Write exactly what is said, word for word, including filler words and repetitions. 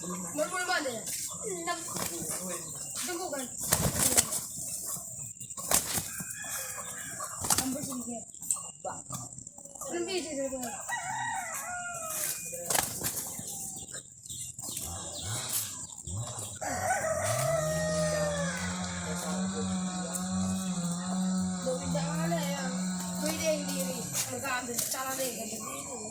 Mulmul ba niya? Nag-, dugugan. Ang busog niya. Ang busy na ba? Gawin na nga na yan. Pwede hindi rin. Magkakabit. Tsaka na yung ganyan.